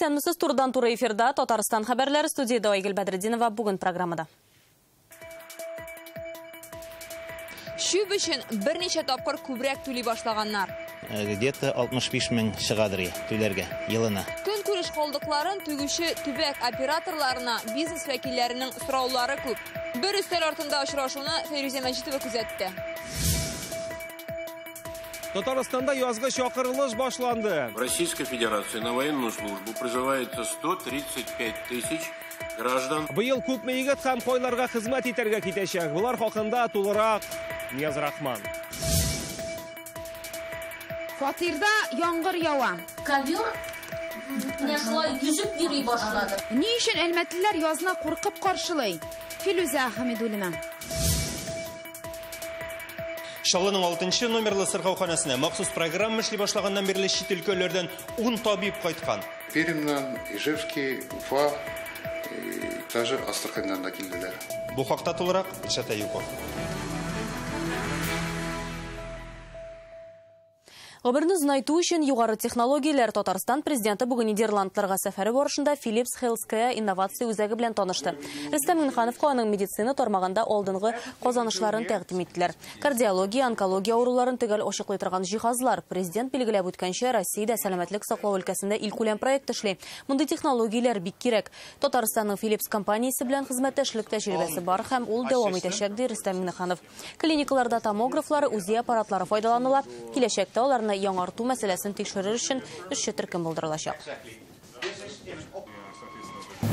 Исәнмесез, турыдан-туры эфирда Татарстан хәбәрләре, студияда Айгөл Бәдретдинова бүген программада. Чүп өчен берничә тапкыр күбрәк түли башлаганнар. Где-то 65 мең чыгадыр түләргә елына. Көнкүреш калдыкларын түгүче төбәк операторларына бизнес вәкилләренең сораулары күп. Бер өстәл артында очрашуны Фәйрүзә Мәҗитова күзәтте. Татарстанда язгы чакырылыш башланды. В Российской Федерации на военную службу призывается 135 тысяч граждан. Быел күпме егет һәм кайларга хезмәт итәргә китәчәк? Булар хакында тулырак Нияз Рахман. Фатирда яңгыр ява. Ковер менә шулай йөзеп йөри башлады. Ни өчен әлмәтлеләр язны куркып каршылый? Филүзә Хәмидуллина. Чаллының 6 номерлы сырхауханасына махсус программа эшли башлаганнан бирле чит өлкәләрдән 10 табиб кайткан. Пермьнән, Ижевский, Уфа, даже Астраханьнан да килделәр. Бу хакта тулырак Илшат Әюпов. Гомерне озынайту өчен югары технологияләр. Татарстан президенты бүген Нидерландларга сәфәре барышында Philips Healthcare инновация үзәге белән танышты. Рөстәм Миңнехановка аның медицина тармагында алдынгы казанышларын тәкъдим иттеләр. Кардиология, онкология авыруларын төгәл ачыклый торган җиһазлар. Президент билгеләп үткәнчә, Россиядә сәламәтлек саклау өлкәсендә илкүләм проект эшли. Мондый технологияләр бик кирәк. Татарстанның Philips компаниясе белән хезмәттәшлек тәҗрибәсе бар һәм ул дәвам итәчәк, ди Рөстәм Миңнеханов. Клиникаларда томографлар, УЗИ аппаратлары файдаланыла. Киләчәктә аларны яңарту мәсьәләсен тикшерер өчен эшче төркем булдырылачак.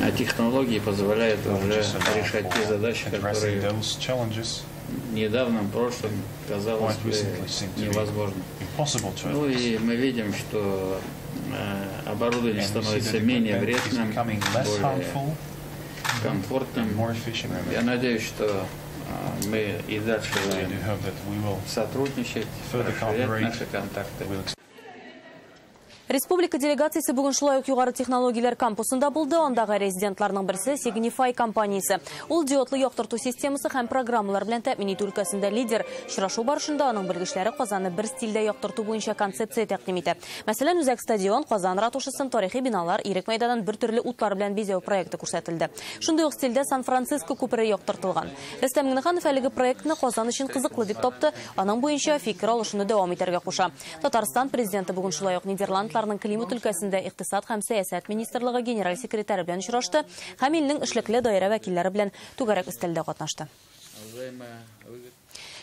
А технологии позволяют уже решать те задачи, которые в недавнем прошлом казалось бы невозможно. Ну и мы видим, что оборудование становится менее вредным, более комфортным. Я надеюсь, что мы и дальше будем сотрудничать, расширять наши контакты. Республика делегациясе бүген шулай ук югары технологияләр кампусында булды. Андагы резидентларның берсе Signify компаниясе. Ул диодлы яктырту системасы һәм программалар белән тәэмин итү өлкәсендә лидер. Очрашу барышында аның белгечләре Казанны бер стильдә яктырту буенча концепция тәкъдим итә. Мәсәлән, үзәк стадион, Казан ратушасын, тарихи биналар, Ирек мәйданын бер төрле утлар белән бизәү проекты күрсәтелде. Шундый ук стильдә Сан-Франциско күпере яктыртылган. Рөстәм Миңнеханов әлеге проектны Казан өчен кызыклы дип тапты. Аның буенча фикер алышуны дәвам итәргә куша. Татарстан президенты бүген шулай ук Нидерландлар климат өлкәсендә икътисад һәм сәясәт министрлыгы генераль секретаре белән очрашты һәм илнең эшлекле даирә вәкилләре белән түгәрәк өстәлдә катнашты.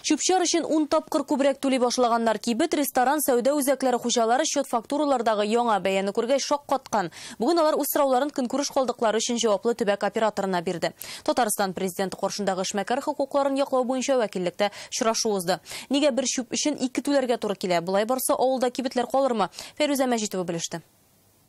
Чүп-чар өчен 10 тапкыр күбрәк түли башлаганнар. Кибет, ресторан, сәүдә үзәкләре хуҗалары счет-фактуралардагы яңа бәяне күргәч шаккаткан. Бүген алар үз сорауларын көнкүреш калдыклары өчен җаваплы төбәк операторына бирде. Татарстан президенты каршындагы эшмәкәр хокукларын яклау буенча вәкиллектә очрашу узды. Нигә бер чүп өчен 2 түләргә туры килә? Болай барса авылда кибетләр калырмы? Фәйрүзә Мәҗитова белеште.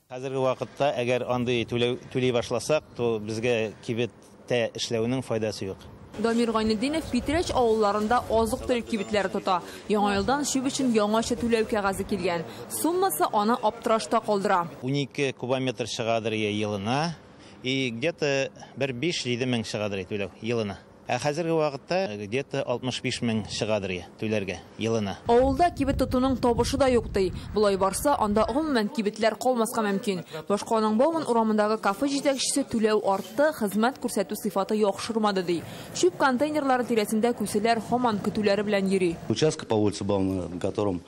Хәзерге вакытта әгәр андый түли башласак, то безгә кибеттә эшләүнең файдасы юк. Дамир Гайнетдинов Питрәч авылларында азык-төлек кибетләре тота. Яңа елдан чүп өчен яңача түләү кәгазе килгән. Суммасы аны аптырашта калдыра. 12 кубометр чыгадыр елына и где-то бер 5-7 мең чыгадыр түләү елына. Ә хәзерге вакытта где-то 65 мең чыгадыр түләргә елына. Авылда кибет тотуның табышы да юк ди. Болай барса, анда гомумән кибетләр калмаска мөмкин. Башкаланың Бауман урамындагы кафе җитәкчесе түләү артты, хезмәт күрсәтү сыйфаты яхшырмады ди. Чүп контейнерлары тирәсендә күселәр һаман көтүләре белән йөри. Участок по улице Баумана, на котором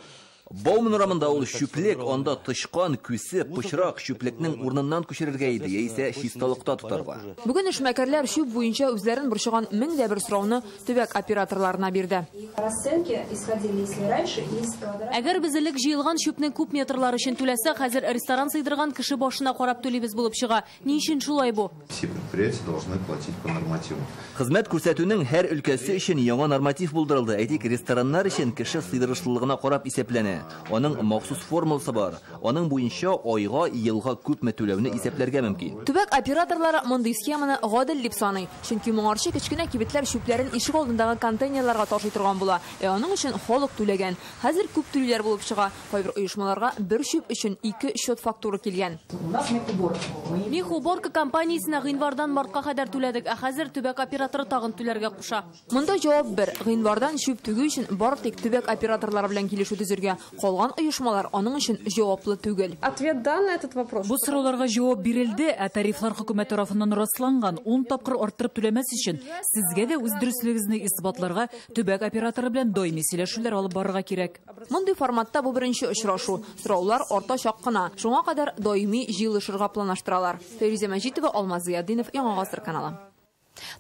Бауман урамында ул чүплек, анда тычкан, күсе, пычрак чүплекнең урыныннан күчерергә иде, яисә чисталыкта тотарга. Бүген эшмәкәрләр чүп буенча үзләрен борчыган 1001 сорауны төбәк операторларына бирде. Әгәр без элек җыелган чүпнең күп метрлары өчен түләсәк, хәзер ресторан сыйдырган кеше башына карап түлибез булып чыга. Ни өчен шулай бу? Все предприятия должны платить по нормативу. Хезмәт күрсәтүнең һәр өлкәсе өчен яңа норматив булдырылды. Әйтик, рестораннар өчен кеше сыйдырышлылыгына карап исәпләнә. Аның махсус формуласы бар. Аның буенча айга, елга күпме түләүне исәпләргә мөмкин. Төбәк операторлары мондый схеманы гадел дип саный. Чөнки моңарчы кечкенә кибетләр чүпләрен ишек алдындагы контейнерларга ташый торган була. Ә аның өчен халык түләгән. Хәзер күп түлиләр булып чыга. Кайбер оешмаларга бер чүп өчен 2 счет-фактура килгән. Мехуборка компаниясенә гыйнвардан мартка кадәр түләдек, ә хәзер төбәк операторы тагын түләргә куша. Монда җавап бер. Гыйнвардан чүп түгү өчен бары тик төбәк операторлары белән килешү төзергә. Калган оешмалар аның өчен җаваплы түгел. Ответ дан на этот вопрос. Бу сорауларга җавап бирелде, ә тарифлар хөкүмәт тарафыннан расланган. 10 тапкыр арттырып түләмәс өчен сезгә дә үз дөреслегегезне исбатларга төбәк операторы белән даими сөйләшүләр алып барырга кирәк. Мондый форматта бу беренче очрашу. Сораулар артачак кына. Шуңа кадәр даими җыелышырга планлаштыралар. Фәйрүзә Мәҗитова, Алмаз Зыятдинов, Яңа Гасыр каналы.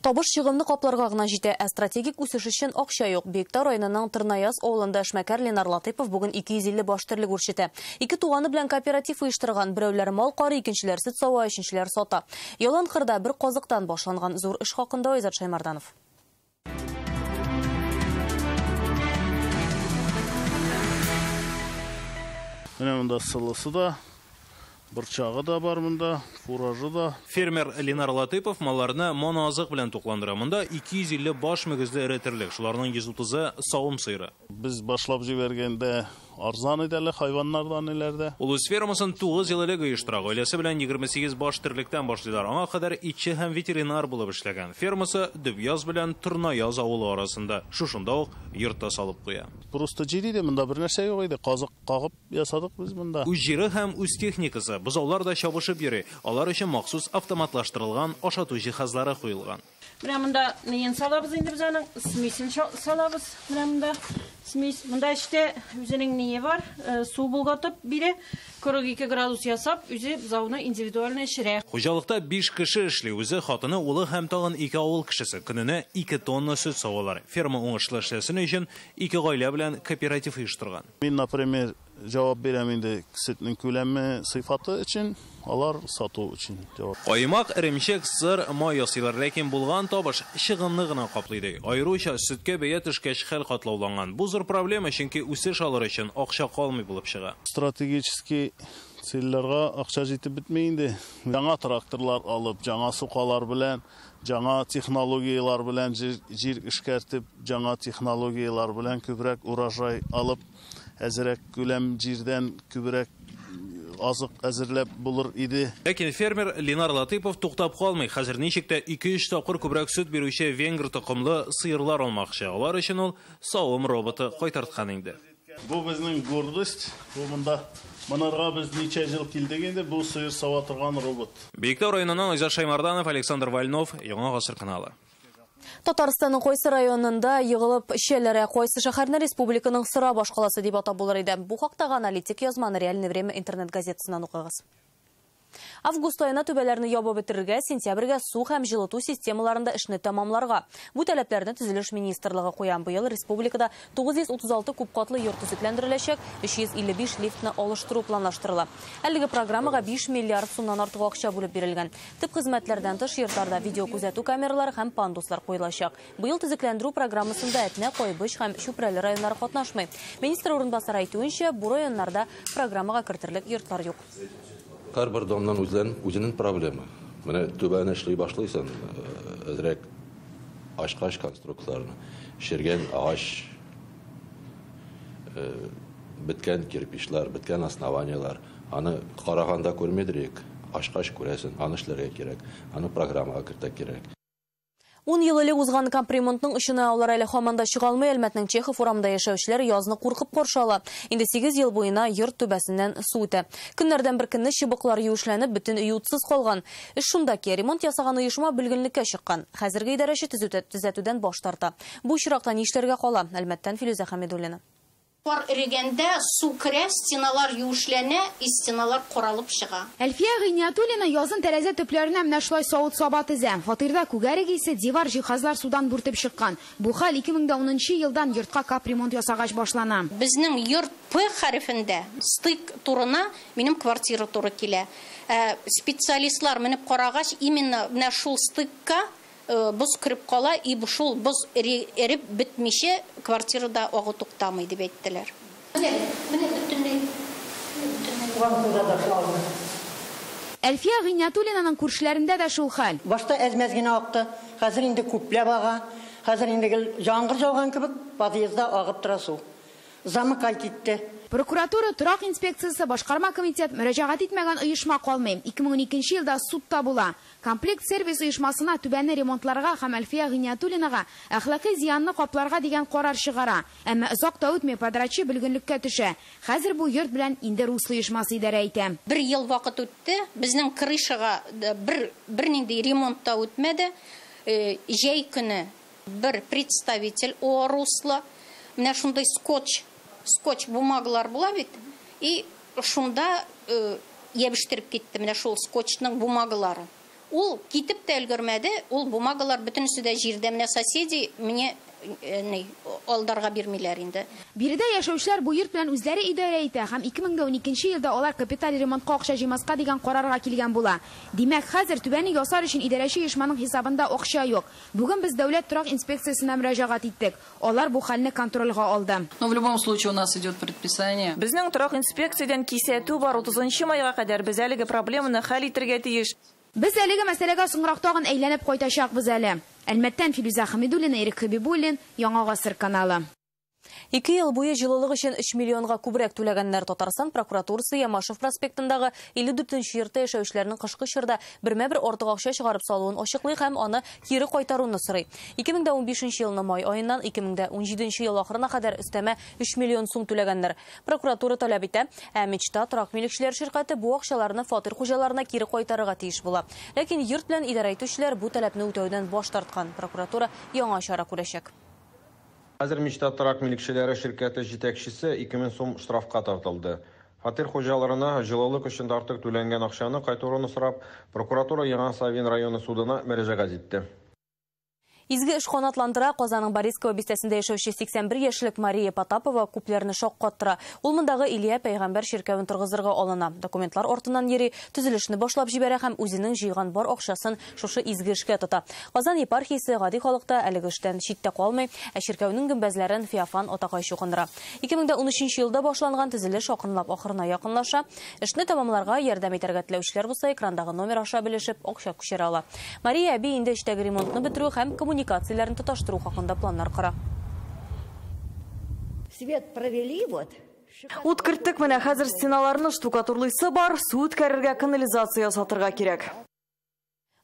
Табыш чыгымны капларга гына җитә, ә стратегик үсеш өчен акча юк. Биектау районының Тырнаяз авылында эшмәкәр Ленар Латыйпов бүген 250 баш терлек үрчетә. Ике туганы белән кооператив оештырган. Берәүләр мал карый, икенчеләр сөт сава, өченчеләр сата. Ялан кырда бер казыктан башланган зур эш хакында Айзат Шаймарданов. Менә монда сылысы да, борчагы да бар монда, фуражы да. Фермер Ленар Латыпов малларны моноазык белән тукландыра. Монда 250 баш мөгезле эре терлек, шуларның 130-ы савым сыйры. Без башлап җибәргәндә арзан иде әле хайваннардан иләрдә. Ул үз фермасын 9 ел элек оештыра. Гаиләсе белән 28 баш терлектән башлыйлар. Аңа кадәр итче һәм ветеринар булып эшләгән. Фермасы Дөбъяз белән Тырнаяз авылы арасында. Шушында ук йорт та салып куя. Просто җир иде, монда бер нәрсә юк иде. Казык кагып ясадык без монда. Үз җире һәм үз техникасы. Бозаулар да чабышып йөри. Алар өчен махсус автоматлаштырылган ашату җиһазлары куелган. Менә монда нейен салабыз инде без аның, смесен салабыз. Менә монда смесь. Монда эчтә үзенең нее бар, су болгатып бирә, 42 градус ясап, үзе бозауны индивидуально эчерә. Хуҗалыкта 5 кеше эшли. Үзе, хатыны, улы һәм тагын 2 авыл кешесе. Көненә 2 тонна сөт савалар. Ферма уңышлы эшләсен өчен 2 гаилә белән кооператив оештырган. Мин, например, җавап бирәм инде сөтнең күләме, сыйфаты өчен, алар сату өчен җавап. Каймак, эремчек, сыр, май ясыйлар, ләкин булган табыш чыгымны гына каплый ди. Аеруча сөткә бәя төшкәч хәл катлауланган. Бу зур проблема, чөнки үсеш алыр өчен акча калмый булып чыга. Стратегический цельләргә акча җитеп бетми инде. Яңа тракторлар алып, яңа сукалар белән, яңа технологияләр белән җир эшкәртеп, яңа технологияләр белән күбрәк урожай алып, әзерәк күләм җирдән күбрәк азык әзерләп булыр иде. Ләкин фермер Ленар Латыпов туктап калмый. Хәзер ничек тә 2-3 тапкыр күбрәк сөт бирүче венгр токымлы сыерлар алмакчы. Алар өчен ул савым роботы кайтарткан инде. Бу безнең гордость. Бу монда монарга без ничә ел килдек инде, бу сыер сава торган робот. Биектау районыннан Айзат Шаймарданов, Александр Вольнов, Яңа Гасыр каналы. Татарстанның кайсы районында егылып эчәләр, кайсы шәһәрне республиканың сыра башкаласы дип атап булыр иде. Бу хактагы аналитик язманы Реальное время интернет газетасыннан укыгыз. Август аена түбәләрне ябып бетерергә, сентябрьгә су һәм җылыту системаларында эшне тәмамларга. Бу таләпләрне Төзелеш министрлыгы куя. Быел республикада 936 күпкатлы йорт төзекләндереләчәк, 355 лифтны алыштыру планлаштырыла. Әлеге программага 5 миллиард сумнан артык акча бүлеп бирелгән. Төп хезмәтләрдән тыш йортларда видеокүзәтү камералары һәм пандуслар куелачак. Быел төзекләндерү программасында Әтнә, Кайбыч һәм Чүпрәле районнары катнашмый. Министр урынбасары әйтүенчә, бу районнарда программага кертерлек йортлар юк. Һәрбер домнан үзенең проблемы. Менә түбәне эшли башлыйсың, әзрәк ачкач конструкцияләрне, шергән агач, беткән кирпичлар, беткән основаниялар. Аны караганда күрмидерик, ачкач күрәсең, аны эшләргә кирәк, аны программага кертергә кирәк. 10 ел элек узган капремонтның очына алар әле һаман да чыга алмый. Әлмәтнең Чехов урамында яшәүчеләр язны куркып каршы ала. Инде 8 ел буена йорт түбәсеннән су үтә. Көннәрдән бер көнне чыбыклар юешләнеп, бөтен өй утсыз калган. Эш шунда ки, ремонт ясаган оешма бөлгенлеккә чыккан. Хәзерге идарәче төзәтүдән баш тарта. Бу очракта ни эшләргә кала? Әлмәттән Филүзә Хәмидуллина. Кар эрегәндә су керә, стеналар юешләнә, стеналар каралып чыга. Әлфия Гыйниятуллина язын тәрәзә төпләренә менә шулай савыт-саба тезә. Фатирда күгәрек исе, дивар җиһазлар судан бүртеп чыккан. Бу хәл 2010 елдан йортка капремонт ясагач башлана. Безнең йорт П хәрефендә стык турына минем квартира туры килә. Специалистлар менеп карагач, именно менә шул стыкка боз кереп кала, и шул боз эреп бетмичә квартирада агу туктамый дип әйттеләр. Менә бөтенләй Әлфия Гыйниятуллинаның күршеләрендә дә шул хәл. Башта әз-мәз генә акты, хәзер инде күпләп ага. Хәзер инде гел яңгыр яуган кебек подъездда агып тора су. Замыкать итте. Прокуратура, торак инспекциясе, башкарма комитет мөрәҗәгать итмәгән оешма калмый. 2012 елда судта була. Комплект сервис оешмасына түбәне ремонтларга һәм Әлфия Гыйниятуллинага әхлакый зыянны капларга дигән карар чыгара. Әмма озак та үтми подрядчы бөлгенлеккә төшә. Хәзер бу йорт белән инде Русло оешмасы идарә итә. Бер ел вакыт үтте, безнең крышага бер нинди ремонт та үтмәде. Җәй көне бер представитель ОАО Русло менә шундый скотч бумагалар була бит, и шунда ябештиреп китте менә шул скотчның бумагалары. Ул китеп тә өлгермәде, ул бумагалар бөтенесе дә җирдә. Менә соседи мне алдарга бирмиләр инде. Биредә яшәүчеләр бу йорт белән үзләре идарә итә һәм 2012 елда алар капиталь ремонтка акча җыймаска дигән карарга килгән була. Димәк, хәзер түбәне ясар өчен идарәче оешманың хисабында акча юк. Бүген без дәүләт торак инспекциясенә мөрәҗәгать иттек. Алар бу хәлне контрольгә алды. Но в любом случае у нас идет предписание. Безнең торак инспекциядән кисәтү бар. 30 майга кадәр без әлеге проблеманы хәл итәргә тиеш. Без әлеге мәсьәләгә соңрак тагын әйләнеп кайтачакбыз әле. Әлмәттән Филүзә Хәмидуллина, Ирек Хәбибуллин, Яңа Гасыр каналы. 2 ел буе җылылык өчен 3 миллионга күбрәк түләгәннәр. Татарстан прокуратурасы Ямашев проспектындагы 54 йортта яшәүчеләрнең кышкы чорда бермә-бер артык акча чыгарып салуын ачыклый һәм аны кире кайтаруны сорый. 2015 елның май аеннан 2017 ел ахырына кадәр өстәмә 3 миллион сум түләгәннәр. Прокуратура таләп итә, ә Мечта торак милекчеләр ширкәте бу акчаларны фатир хуҗаларына кире кайтарырга тиеш була. Ләкин йорт белән идарә итүчеләр бу таләпне үтәүдән баш тарткан. Прокуратура яңа чара күрәчәк. Хәзер Мечта торак милекчеләре ширкәте җитәкчесе 2000 сум штрафка тартылды. Фатир хуҗаларына җылылык өчен артык түләнгән акчаны кайтаруны сорап, прокуратура Яңа Савин районы судына мөрәҗәгать итте. Изге эш канатландыра. Казанның Борисково бистәсендә яшәүче 81 яшьлек Мария Потапова күпләрне шаккаттыра. Ул мондагы Илья пәйгамбәр чиркәвен торгызырга алына. Документлар артыннан йөри, төзелешне башлап җибәрә һәм үзенең җыйган бар акчасын шушы изге эшкә тота. Казан епархиясе гади халыкта әлеге эштән читтә калмый, ә чиркәүнең гөмбәзләрен Феофан атакай чукындыра. 2013 елда башланган төзелеш акрынлап ахырына якынлаша. Эшне тәмамларга ярдәм итәргә теләүчеләр булса, экрандагы номер аша белешеп акча күчерә ала. Мария әби инде эштәге ремонтны бетерү һәм коммуникацияләрен тоташтыру хакында планнар кора. Свет провели вот. Ут керттек, менә хәзер стеналарны штукатурлыйсы бар, су үткәрергә, канализация ясатырга кирәк.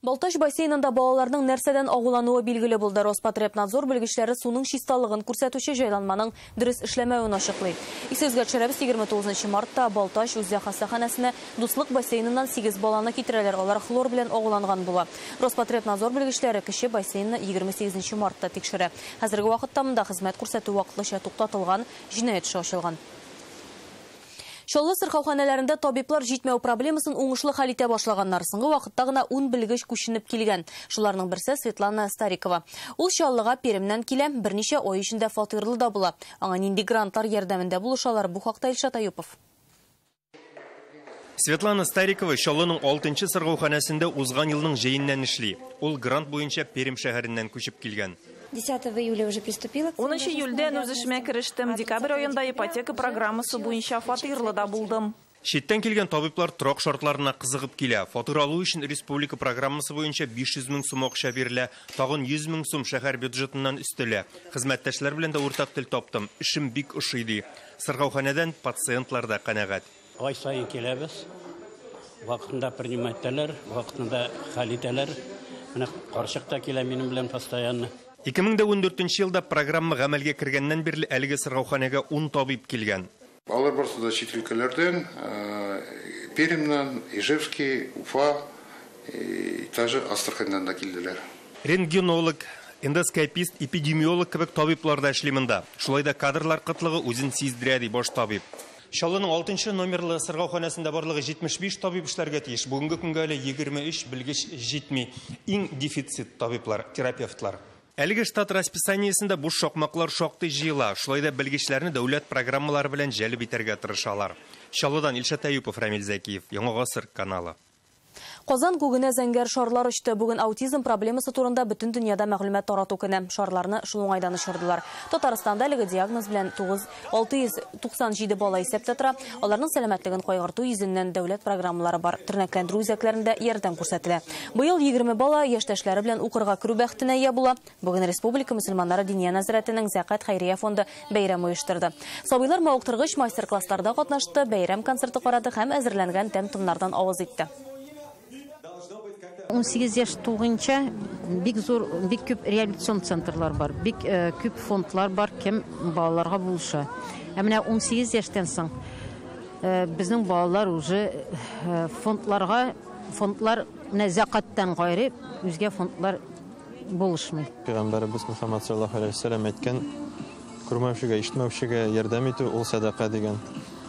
Балтач бассейнында балаларның нәрсәдән агулануы билгеле булды. Роспотребнадзор белгечләре суның чисталыгын күрсәтүче җайланманың дөрес эшләмәвен ачыклый. Исегезгә төшерәбез, 29 мартта Балтач үзәк хастаханәсенә Дуслык бассейныннан 8 баланы китерәләр. Алар хлор белән агуланган була. Роспотребнадзор белгечләре кече бассейнны 28 мартта тикшерә. Хәзерге вакытта монда хезмәт күрсәтү вакытлыча туктатылган, җинаять эше ачылган. Чаллы сырхауханәләрендә табиблар җитмәү проблемасын уңышлы хәл итә башлаганнар. Соңгы вакытта гына 10 белгеч күченеп килгән. Шуларның берсе Светлана Старикова. Ул Чаллыга Пермьнән килә, берничә ай эчендә фатирлы да була. Аңа нинди грантлар ярдәмендә булышалар, бу хакта Илшат Аюпов. Светлана Старикова Чаллының 6-нчы сырхауханәсендә узган елның җәеннән эшли. Ул грант буенча Пермь шәһәреннән күчеп килгән. 10 июля уже приступила. 10 июльдән үз эшемә керештем. Декабрь аенда ипотека программасы буенча фатирлы да булдым. Читтән килгән табиблар торак шартларына кызыгып килә. Фатир алу өчен республика программасы буенча 500 мең сум акча бирелә, тагын 100 мең сум шәһәр бюджетыннан өстәлә. Хезмәттәшләр белән дә уртак тел таптым. Эшем бик ошый ди. Сырхауханәдән пациентлар да канәгать. Ай саен киләбез. Вакытында принимать итәләр, вакытында хәл итәләр. Менә карчык та килә минем белән постоянно. 2014 елда программа гамәлгә кергәннән бирле әлеге сырхауханәгә 10 табиб килгән. Алар барысы да чит өлкәләрдән, Пермьнән, Ижевский, Уфа, даже Астраханьнан да килделәр. Рентгенолог, эндоскопист, эпидемиолог кебек табиблар да эшли монда. Шулай да кадрлар кытлыгы үзен сиздерә, ди баш табиб. Чаллының 6 номерлы сырхауханәсендә барлыгы 75 табиб эшләргә тиеш. Бүгенге көнгә әле 23 белгеч җитми. Иң дефицит табиблар, терапевтлар. Әлеге штат расписаниесендә буш шакмаклар шактый җыела. Шулай да белгечләрне дәүләт программалары белән җәлеп итәргә тырышалар. Чаллыдан Илшат Әюпов, Рамил Зәкиев, Яңа Гасыр каналы. Казан күгенә зәңгәр шарлар очты. Бүген аутизм проблемасы турында бөтен дөньяда мәгълүмат тарату көне. Шарларны шул уңайдан очырдылар. Татарстанда әлеге диагноз белән 697 бала исәптә тора. Аларның сәламәтлеген кайгырту йөзеннән дәүләт программалары бар. Тернәкләндерү үзәкләрендә ярдәм күрсәтелә. Быел 20 бала яшьтәшләре белән укырга керү бәхетенә ия була. Бүген Республика мөселманнары Диния нәзарәтенең Зәкат хәйрия фонды бәйрәм оештырды. Сабыйлар мавыктыргыч мастер-классларда катнашты, бәйрәм концерты карады һәм әзерләнгән тәм-томнардан авыз итте. 18 яшь тулгынча бик зур, бик күп реабилитацион центрлар бар, бик күп фондлар бар, кем балаларга булыша. Ә менә 18 яшьтән соң безнең балалар уже фондларга, фондлар менә зәкаттан гайре үзгә фондлар булышмый. Пәйгамбәребез Мөхәммәд саллаллаһу алейһи ва сәлләм әйткән, күрмәүчегә, ишетмәүчегә ярдәм итү ул сәдака дигән.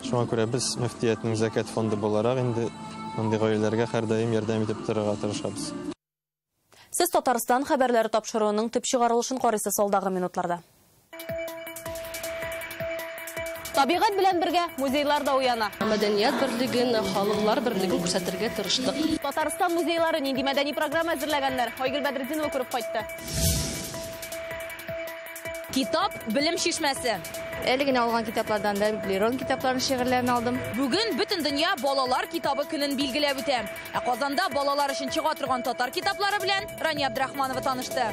Шуңа күрә без мөфтиятнең зәкат фонды буларак инде мондый гаиләләргә һәрдаим ярдәм итеп торырга тырышабыз. Сез Татарстан хәбәрләре тапшыруының төп чыгарылышын карыйсыз алдагы минутларда. Табигать белән бергә музейлар да уяна. Мәдәният берлеген, халыклар берлеген күрсәтергә тырыштык. Татарстан музейлары нинди мәдәни программа әзерләгәннәр? Айгөл Бәдретдинова күреп кайтты. Китап белем чишмәсе. Әле генә алган китаплардан да Библерон китапларын, шигырьләрен алдым. Бүген бөтен дөнья балалар китабы көнен билгеләп үтә. Ә Казанда балалар өчен чыга торган татар китаплары белән Рания Абдрахманова танышты.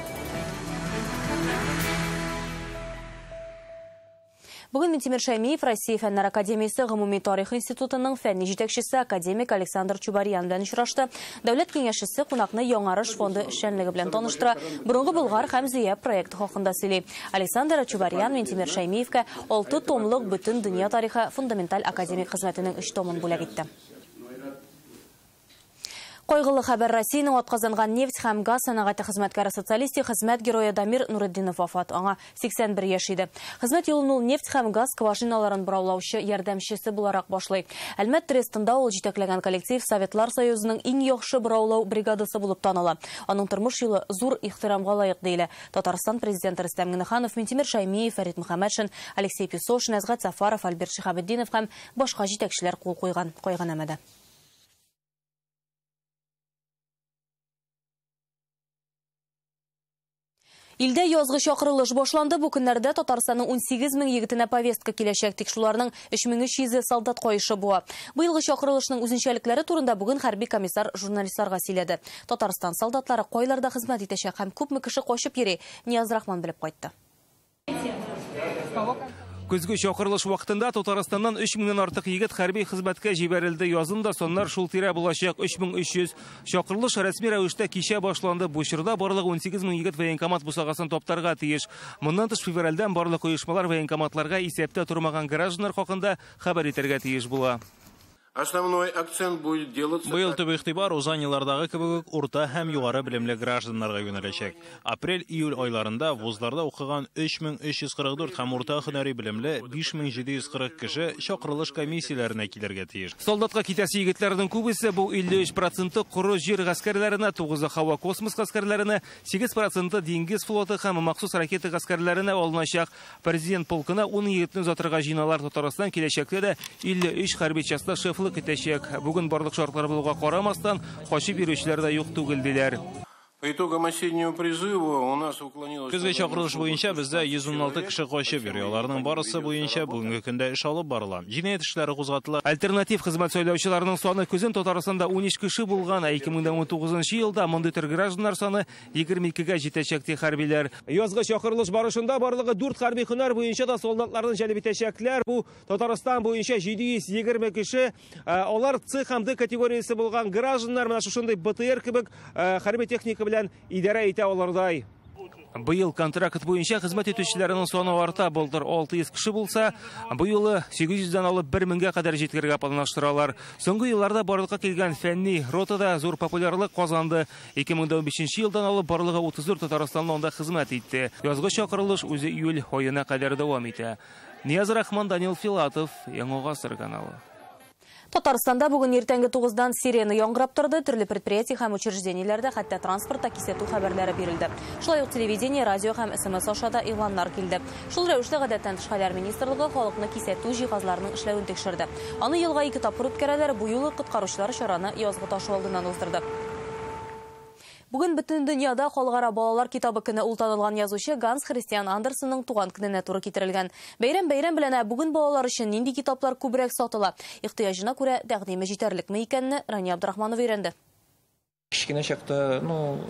Бүген Минтимер Шәймиев Россия Фәннәр Академиясе Гомуми тарих институтының фәнни җитәкчесе академик Александр Чубарьян белән очрашты. Дәүләт киңәшчесе кунакны Яңарыш фонды эшчәнлеге белән таныштыра, борынгы Болгар һәм Зөя проекты хакында сөйли. Александр Чубарьян Минтимер Шәймиевкә 6 томлык Бөтен дөнья тарихы фундаменталь академик хезмәтенең 3 томын бүләк итте. Кайгылы хәбәр: Россиянең атказанган нефть һәм газ сәнәгате хезмәткәре, социалистик хезмәт герое Дамир Нуретдинов вафат. Аңа 81 яшь иде. Хезмәт юлын ул нефть һәм газ скважиналарын бораулаучы ярдәмчесе буларак башлый. Әлмәт трестында ул җитәкләгән коллектив Советлар Союзының иң яхшы бораулау бригадасы булып таныла. Аның тормыш юлы зур ихтирамга лаек диелә. Татарстан президенты Рөстәм Миңнеханов, Минтимер Шәймиев, Фәрит Мөхәммәтшин, Алексей Песошин, Әсгать Сафаров, Альберт Шиһабетдинов һәм башка җитәкчеләр кул куйган кайгынамәдә. Илдә язгы чакырылыш башланды. Бу көннәрдә Татарстанның 18 мең егетенә повестка киләчәк. Тик шуларның 3300 солдат каешы буа. Быелгы чакырылышның үзенчәлекләре турында бүген хәрби комиссар журналистларга сөйләде. Татарстан солдатлары кайларда хезмәт итәчәк һәм күпме кеше качып йөри, Нияз Рахман белеп кайтты. Көзге чакырылыш вакытында Татарстаннан 3000-нән артык егет хәрби хезмәткә җибәрелде. Язын да саннар шул тирә булачак 3300. Чакырылыш рәсми рәвештә кичә башланды. Бу чорда барлыгы 18 мең егет военкомат бусагасын таптарга тиеш. Моннан тыш февральдән барлык оешмалар военкоматларга исәптә тормаган гражданнар хакында хәбәр итәргә тиеш була. Основной акцент будет делаться... Быел төп игътибар узган еллардагы кебек үк урта һәм югары белемле гражданнарга юнәләчәк. Апрель-июль айларында вузларда укыган 3344 һәм урта һөнәри белемле 5740 кеше чакырылыш комиссияләренә килергә тиеш. Солдатка китәсе егетләрнең күбесе бу 53% коры җир гаскәрләренә, 9-ы һава космос гаскәрләренә, 8% диңгез флоты һәм махсус ракета гаскәрләренә алыначак. Президент полкына 10 егетне озатырга җыеналар. Татарстан киләчәктә дә 53 хәрби частьта шефлык итәчәк. Бүген барлык шартлар булуга карамастан, качып йөрүчеләр дә юк түгел диләр. По итогам осеннего призыва у нас уклонилось... Көзге чакырылыш буенча бездә 116 кеше качып йөри. Аларның барысы буенча бүгенге көндә эш алып барыла. Җинаять эшләре кузгатыла. Альтернатив хезмәт сайлаучыларның саны көзен Татарстанда 13 кеше булган, ә 2019 елда мондый төр гражданнар саны 22-гә җитәчәк ди хәрбиләр. Язгы чакырылыш барышында барлыгы 4 хәрби һөнәр буенча да солдатларны җәлеп итәчәкләр. Бу Татарстан буенча 720 кеше. Алар С һәм Д категориясе булган гражданнар, менә шушындый БТР кебек хәрби техника белән идарә итә алардай. Быел контракт буенча хезмәт итүчеләрнең саны арта. Былтыр 600 кеше булса, бу юлы 800-дән алып 1000-гә кадәр җиткерергә планлаштыралар. Соңгы елларда барлыкка килгән фәнни ротада зур популярлык казанды. 2015 елдан алып барлыгы 34 татарстанлы анда хезмәт итте. Язгы чакырылыш үзе июль аена кадәр дәвам итә. Нияз Рахман, Данил Филатов, Яңа Гасыр каналы. Татарстанда бүген иртәнге 9-дан сирена яңгырап торды. Төрле предприятие һәм учреждениеләрдә, хәтта транспортта кисәтү хәбәрләре бирелде. Шулай ук телевидение, радио һәм СМС аша да игъланнар килде. Шул рәвешле гадәттән тыш хәлләр министрлыгы халыкны кисәтү җиһазларының эшләвен тикшерде. Аны елга 2 тапкыр үткәрәләр. Бу юлы коткаручылар чараны язгы ташу алдыннан уздырды. Бүген бөтен дөньяда халыкара балалар китабы көне. Ул танылган язучы Ганс Христиан Андерсенның туган көненә туры китерелгән. Бәйрәм бәйрәм белән, ә бүген балалар өчен нинди китаплар күбрәк сатыла? Ихтыяҗына күрә тәкъдиме җитәрлекме икәнне Рания Абдрахманова өйрәнде. Кечкенә чакта, ну,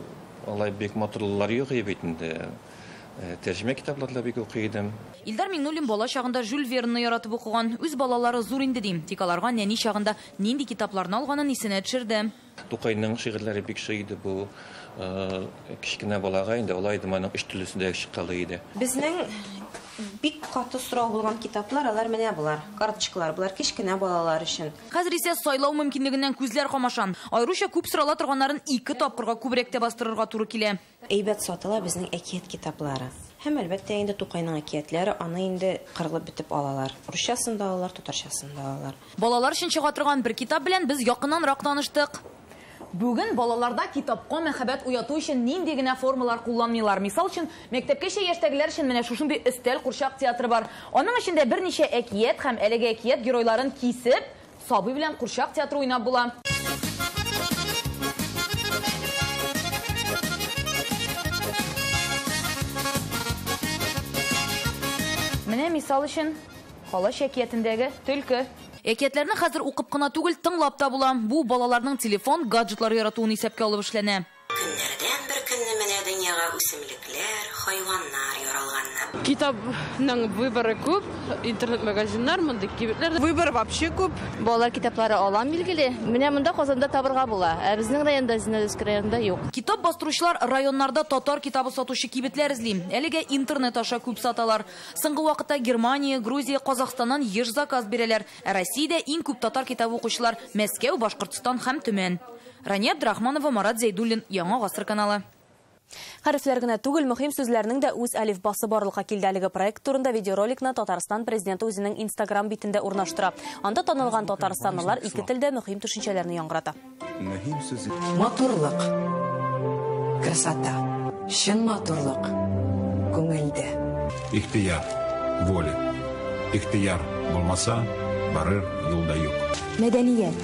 алай бик матурлар юк иде бит инде. Тәрҗемә китаплары да бик укый идем. Илдар Миңнуллин бала чагында Жюль Вернны яратып укыган. Үз балалары зур инде дим. Тик аларга нәни чагында нинди китапларны алганын исенә төшерде. Тукайның шигырьләре бик шый иде бу кечкенә балага инде алай иде, моның өч төрлесендә чыккалы иде. Безнең бик каты сорау булган китаплар, алар менә булар, карточкалар, булар кечкенә балалар өчен. Хәзер исә сайлау мөмкинлегеннән күзләр камаша. Аеруча күп сорала торганнарын 2 тапкырга күбрәк тә бастырырга туры килә. Әйбәт сатыла безнең әкият китаплары. Һәм әлбәттә инде Тукайның әкиятләре, аны инде кырылып бетеп алалар. Русчасын да алалар, татарчасын да алалар. Балалар өчен чыга торган бер китап белән без якыннанрак таныштык. Бүген балаларда китапка мәхәббәт уяту өчен нинди генә формалар кулланмыйлар. Мисал өчен, мәктәпкәчә яшьтәгеләр өчен менә шушындый өстәл курчак театры бар. Аның эчендә берничә әкият һәм әлеге әкият геройларын кисеп, сабый белән курчак театры уйнап була. Менә мисал өчен, Калач әкиятендәге төлке. Әкиятләрне хәзер укып кына түгел, тыңлап та була. Бу балаларның телефон, гаджетлар яратуын исәпкә алып эшләнә. Көннәрдән бер көнне менә дөньяга үсемлекләр, хайваннар яралганнар. Китапның выборы күп, интернет-магазиннар, мондый кибетләр. Выбор вообще күп. Балалар китаплары алам билгеле. Менә монда Казанда табырга була. Ә безнең районда, Зиннәтовск районында юк. Китап бастыручылар районнарда татар китабы сатучы кибетләр эзли. Әлегә интернет аша күп саталар. Соңгы вакытта Германия, Грузия, Казахстаннан еш заказ бирәләр. Ә Россиядә иң күп татар китабы укучылар Мәскәү, Башкортстан һәм Төмән. Рания Абдрахманова, Марат Зәйдуллин, Яңа Гасыр каналы. Хәрефләр генә түгел, мөһим сүзләрнең дә үз әлифбасы барлыкка килде. Әлеге проект турында видеороликны Татарстан президенты үзенең Инстаграм битендә урнаштыра. Анда танылган татарстанлылар ике телдә мөһим төшенчәләрне яңгырата. Мөһим сүз матурлык, красота, чын матурлык күңелдә. Ихтияр, воля. Ихтияр булмаса, барыр юлда юк. Мәдәният,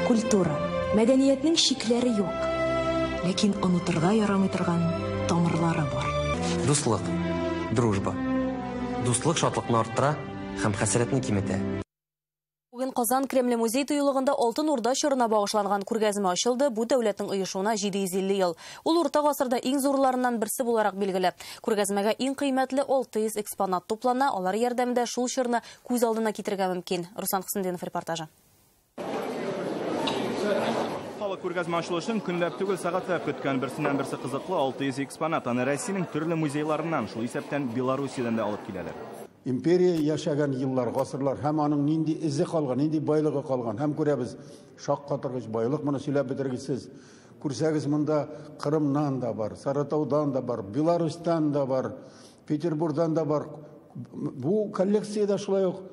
культура. Мәдәниятнең чикләре юк. Ләкин онытырга ярамый торган тамырлары бар. Дуслык, дружба. Дуслык шатлыкны арттыра һәм хәсрәтне киметә. Бүген Казан Кремле музей тыюлыгында Алтын Урда чорына багышланган күргәзмә ачылды. Бу дәүләтнең оешуына 750 ел. Ул урта гасырда иң зурларыннан берсе буларак билгеле. Күргәзмәгә иң кыйммәтле 600 экспонат туплана. Алар ярдәмендә шул чорны күз алдына китерергә мөмкин. Руслан Хөсендинов репортажы. Халык күргәзмә ачылышын көнләп түгел, сәгатьләп көткән. Берсеннән берсе кызыклы 600 экспонат. Аны Россиянең төрле музейларыннан, шул исәптән Белоруссиядән дә алып киләләр. Империя яшәгән еллар, гасырлар һәм аның нинди эзе калган, нинди байлыгы калган. Һәм күрәбез, шаккатыргыч байлык, моны сөйләп бетергесез. Күрсәгез, монда Кырымнан да бар, Саратаудан да бар, Беларусьтан да бар, Петербургдан да бар. Бу коллекция дә шулай ук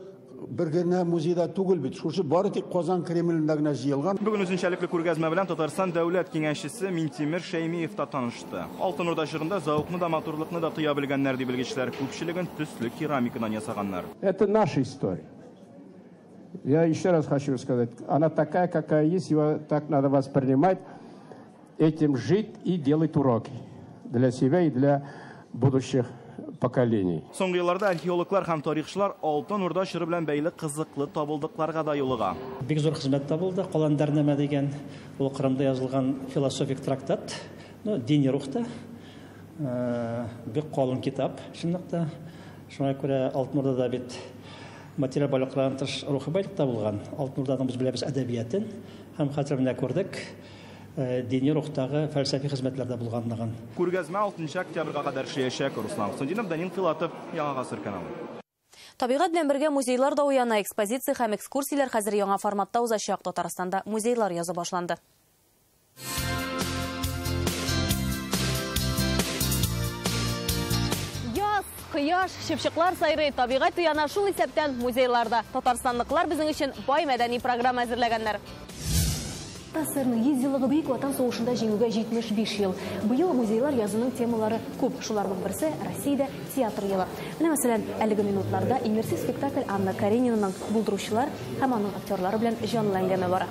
бер генә музейда түгел бит. Шушы бары тик Казан Кремлендә генә җыелган. Бүген үзенчәлекле күргәзмә белән Татарстан дәүләт киңәшчесе Минтимер Шәймиев та танышты. Алтын Урда чорында зәвыкны да, матурлыкны да тоя белгәннәр, ди белгечләр. Күпчелеген төсле керамикадан ясаганнар. Это наша история. Я еще раз хочу сказать, она такая, какая есть, его так надо воспринимать, этим жить и делать уроки для себя и для будущих поколений. Соңгы елларда археологлар һәм тарихчылар Алтын Урда чоры белән бәйле кызыклы табылдыкларга да юлыга. Бик зур хезмәт табылды. Каландарнамә дигән ул Кырымда язылган философик трактат, ну, дини рухта, бик калын китап, чынлыкта. Шуңа күрә Алтын Урдада бит материаль байлыклардан тыш рухи байлык та булган. Алтын Урданың без беләбез әдәбиятын һәм хәзер менә күрдек. Дини рухтагы фәлсәфи хезмәтләрдә булганлыгын. Күргәзмә 6 октябрьгә кадәр эшләячәк. Руслан Хөсендинов, Данил Филатов, Яңа Гасыр каналы. Табигать белән бергә музейлар да уяна. Экспозиция һәм экскурсияләр хәзер яңа форматта узачак. Татарстанда музейлар язы башланды. Яз, Кояш, чыпчыклар сайрый, табигать уяна, шул исәптән музейларда. Татарстанлыклар безнең өчен бай мәдәни программа әзерләгәннәр. ТАССРның 100 еллыгы, Бөек Ватан сугышында җиңүгә 75 ел. Быел музейлар язының темалары күп. Шуларның берсе Россиядә театр елы. Менә, мәсәлән, әлеге минутларда иммерсив спектакль Анна Каренинаның булдыручылар һәм аның актерлары белән җанлы әңгәмә бара.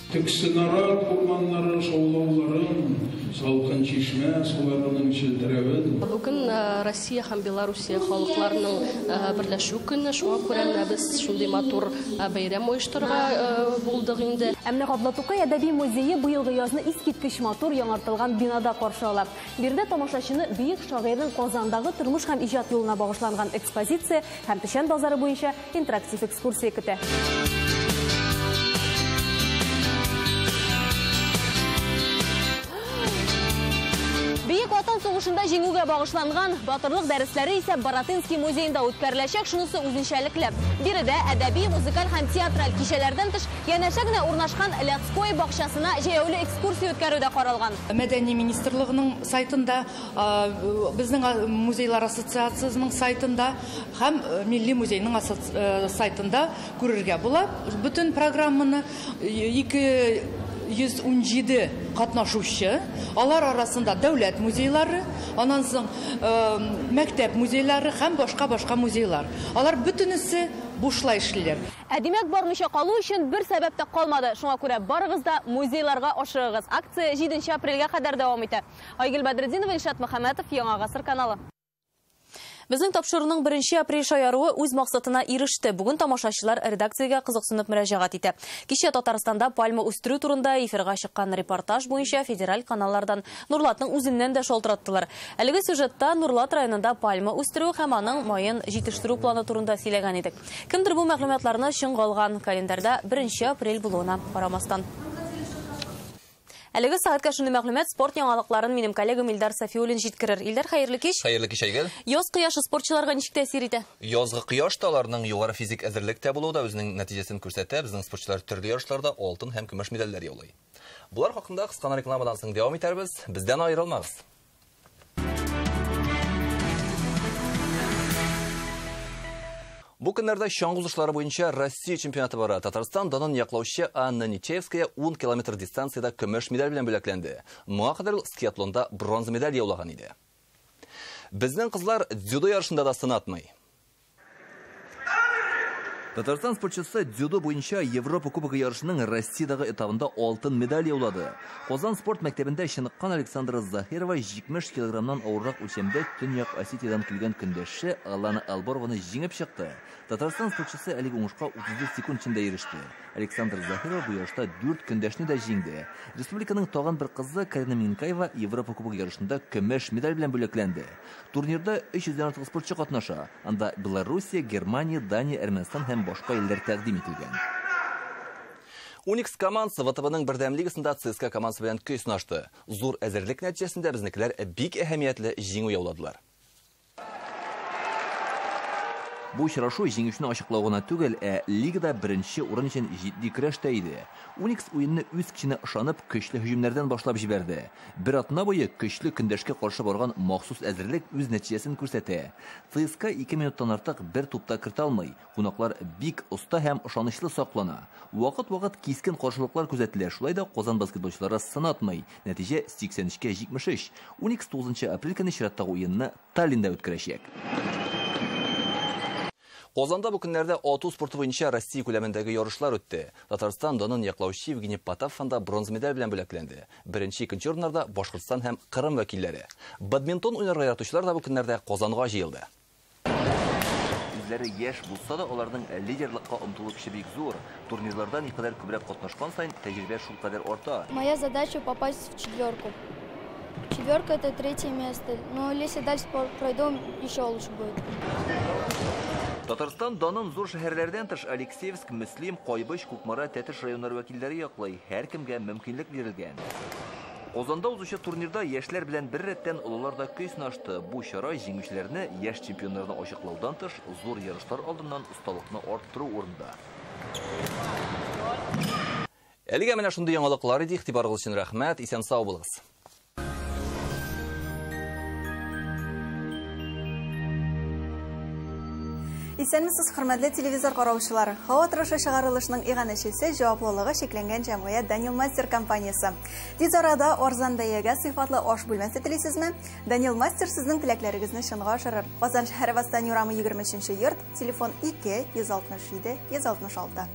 Төксе нарат урманнары шаулауларын, салкын чишмә суларының челтерәвен. Бүген Россия һәм Белоруссия халыкларының берләшү көне, шуңа күрә менә без шундый матур бәйрәм оештырырга булдык инде. Ә менә Габдулла Тукай әдәби музее быелгы язны искиткеч матур яңартылган бинада каршы ала. Биредә тамашачыны бөек шагыйрьнең Казандагы тормыш һәм иҗат юлына багышланган экспозиция һәм Печән базары буенча интерактив экскурсия көтә. Бөек Ватан сугышында җиңүгә багышланган батырлык дәресләре исә Баратынский музеенда үткәреләчәк, шунысы үзенчәлекле. Биредә әдәби, музыкаль һәм театраль кичәләрдән тыш янәшә генә урнашкан Лядской бакчасына җәяүле экскурсия үткәрү дә каралган. Мәдәни министрлыгының сайтында, безнең музейлар ассоциациясенең сайтында һәм Милли музейның сайтында күрергә була. Бөтен программаны 217 катнашучы, алар арасында дәүләт музейлары, аннан соң мәктәп музейлары һәм башка-башка музейлар. Алар бөтенесе бушлай эшлиләр. Ә димәк, бармыйча калу өчен бер сәбәп тә калмады. Шуңа күрә барыгыз да музейларга ашыгыгыз. Акция 7 апрельгә кадәр дәвам итә. Айгөл Бәдретдинова, Илшат Мөхәммәтов, Яңа Гасыр каналы. Безнең тапшыруның 1 апрель шаяруы үз максатына иреште. Бүген тамашачылар редакциягә кызыксынып мөрәҗәгать итә. Кичә Татарстанда пальма үстерү турында эфирга чыккан репортаж буенча федераль каналлардан Нурлатның үзеннән дә шалтыраттылар. Әлеге сюжетта Нурлат районында пальма үстерү һәм аның маен җитештерү планы турында сөйләгән идек. Кемдер бу мәгълүматларны чынга алган, календарьда 1 апрель булуына карамастан. Әлеге сәгатькә шундый мәгълүмат, спорт яңалыкларын минем коллегам Илдар Сафиуллин җиткерер. Илдар, хәерле кич. Хәерле кич, Айгөл. Яз кояшы спортчыларга ничек тәэсир итә? Язгы кояш та аларның югары физик әзерлектә булуы да үзенең нәтиҗәсен күрсәтә. Безнең спортчылар төрле ярышларда алтын һәм көмеш медальләр яулый. Булар хакында кыска рекламадан соң дәвам итәрбез. Бездән аерылмагыз. Бу көннәрдә чаңгы узышлары буенча Россия чемпионаты бара. Татарстан данын яклаучы Анна Нечаевская 10 километр дистанциядә көмеш медаль белән бүләкләнде. Моңа кадәр ул скиатлонда бронза медаль яулаган иде. Безнең кызлар дзюдо ярышында да сынатмый. Татарстан спортчысы дзюдо буенча Европа Кубогы ярышының Россиядәге этабында алтын медаль яулады. Казан спорт мәктәбендә чыныккан Александра Захирова 70 килограммнан авыррак үлчәмдә Төньяк Осетиядән килгән көндәше Алана Алборованы җиңеп чыкты. Татарстан спортчысы әлеге уңышка 34 секунд эчендә иреште. Александра Захирова бу ярышта 4 көндәшне дә җиңде. Республиканың тагын бер кызы Карина Минкаева Европа Кубогы ярышында көмеш медаль белән бүләкләнде. Турнирда 300дән артык спортчы катнаша. Анда Белоруссия, Германия, Дания, Әрмәнстан һәм башка илләр тәкъдим ителгән. Уникс командасы ВТБның бердәм лигасында ЦСКА командасы белән көй сынашты. Зур әзерлек нәтиҗәсендә безнекеләр бик әһәмиятле җиңү яуладылар. Бу очрашу җиңүчене ачыклау гына түгел, ә лигада беренче урын өчен җитди көрәш тә иде. Уникс уенны үз көченә ышанып, көчле һөҗүмнәрдән башлап җибәрде. Бер атна буе көчле көндәшкә каршы барган махсус әзерлек үз нәтиҗәсен күрсәтә. ЦСКА 2 минуттан артык бер тупта кертә алмый. Кунаклар бик оста һәм ышанычлы саклана. Вакыт-вакыт кискен каршылыклар күзәтелә. Шулай да Казан баскетболчылары сынатмый. Нәтиҗә 83-73. Уникс 9 апрель көне чираттагы уенны Таллинда үткәрәчәк. Казанда бу көннәрдә ату спорты буенча Россия күләмендәге ярышлар үтте. Татарстан данын яклаучы Евгений Потапов анда бронза медаль белән бүләкләнде. Беренче, икенче урыннарда Башкортстан һәм Кырым вәкилләре. Бадминтон уйнарга яратучылар да бу көннәрдә Казанга җыелды. Үзләре яшь булса да, аларның лидерлыкка омтылу көче бик зур. Турнирларда никадәр күбрәк катнашкан саен тәҗрибә шулкадәр арта. Моя задача попасть в четверку. Четверка это третье место. Но если дальше пройду, еще лучше будет. Татарстан данын зур шәһәрләрдән тыш Алексеевск, Мөслим, Кайбыч, Кукмара, Тәтеш районнары вәкилләре яклый. Һәркемгә мөмкинлек бирелгән. Казанда узучы турнирда яшьләр белән бер рәттән олылар да көй сынашты. Бу чара җиңүчеләрне, яшь чемпионнарны ачыклаудан тыш, зур ярышлар алдыннан осталыкны арттыру урында. Әлегә менә шундый яңалыклар иде. Игътибарыгыз өчен рәхмәт. Исән-сау булыгыз. Исәнмесез, хөрмәтле телевизор караучылар. Һава торышы чыгарылышының иганәчесе җаваплылыгы чикләнгән җәмгыять Данил Мастер компаниясе. Тиз арада арзан бәягә сыйфатлы аш бүлмәсе телисезме? Данил Мастер сезнең теләкләрегезне чынга ашырыр. Казан шәһәре Восстание урамы 23 йорт, телефон 2 167 166.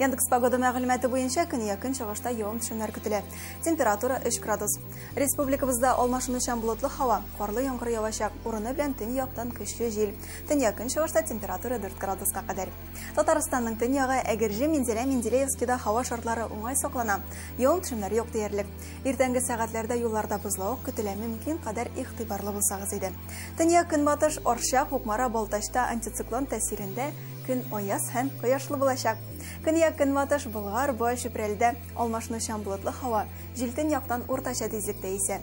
Яндекс погода мәгълүматы буенча көньяк-көнчыгышта явым-төшемнәр көтелә. Температура 3 градус. Республикабызда алмашынучан болытлы һава, карлы яңгыр явачак, урыны белән төньяктан көчле җил. Төньяк-көнчыгышта температура 4 градуска кадәр. Татарстанның төньягы Әгерҗе, Минзәлә, Менделеевскида һава шартлары уңай саклана. Явым-төшемнәр юк диярлек. Иртәнге сәгатьләрдә юлларда бозлавык көтелә, мөмкин кадәр игътибарлы булсагыз иде. Төньяк-көнбатыш Арча, Кукмара, Балтачта антициклон тәэсирендә көн аяз һәм кояшлы булачак. Көньяк-көнбатыш Болгар, Буа, Чүпрәледә алмашынучан болытлы һава, җил төньяктан уртача тизлектә исә.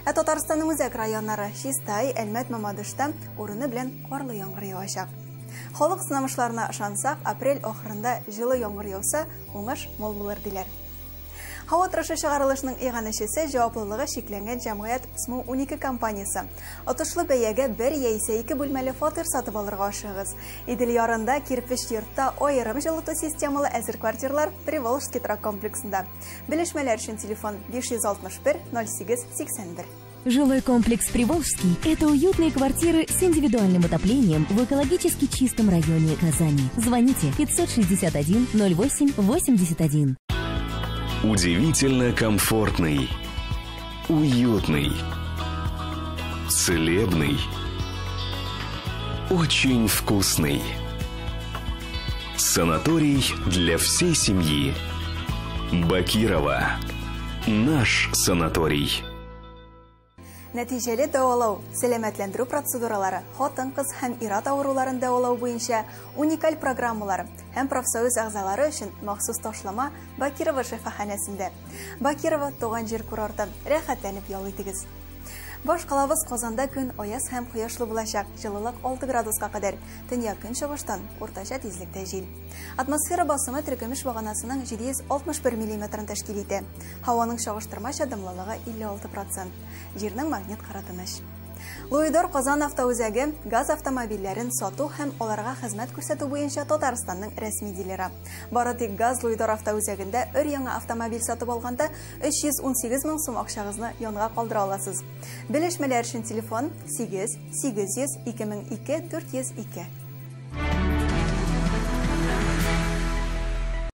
Ә Татарстанның үзәк районнары Чистай, Әлмәт, Мамадышта урыны белән карлы яңгыр явачак. Халык сынамышларына ышансак, апрель ахырында җылы яңгыр яуса, уңыш мул булыр диләр. Һава торышы чыгарылышының иганәчесе җаваплылыгы чикләнгән җәмгыять СМУ 12 компаниясе. Отышлы бәягә бер яисә ике бүлмәле фатир сатып алырга ашыгыгыз. Идел ярында кирпеч йортта аерым җылыту системалы әзер квартирлар Приволжский торак комплексында. Белешмәләр өчен телефон 561 08 81. Жилой комплекс «Приволжский» – это уютные квартиры с индивидуальным отоплением в экологически чистом районе Казани. Звоните 561 08 81. Удивительно комфортный, уютный, целебный, очень вкусный. Санаторий для всей семьи. Бакирова. Наш санаторий. Нәтиҗәле дәвалау, сәламәтләндерү процедуралары, хатын-кыз һәм ир-ат авыруларын дәвалау буенча уникаль программалар һәм профсоюз әгъзалары өчен махсус ташлама Бакирова шифаханәсендә. Бакирова туган җир курорты. Рәхәтләнеп ял итегез. Баш калабыз Казанда көн аяз һәм кояшлы булачак. Җылылык 6 градуска кадәр. Төньяк-көнчыгыштан уртача тизлектә җил. Атмосфера басымы теркемеш баганасының 761 миллиметрын тәшкил итә. Һаваның чагыштырмача дымлылыгы 56%. Җирнең магнит кыры тыныч. Луидор Казан автоүзәге газ автомобильләрен сату һәм аларга хезмәт күрсәтү буенча Татарстанның рәсми дилеры. Бары тик газ Луидор автоүзәгендә өр-яңа автомобиль сатып алганда 318 мең сум акчагызны янга калдыра аласыз. Белешмәләр өчен телефон 8 800 2002 402.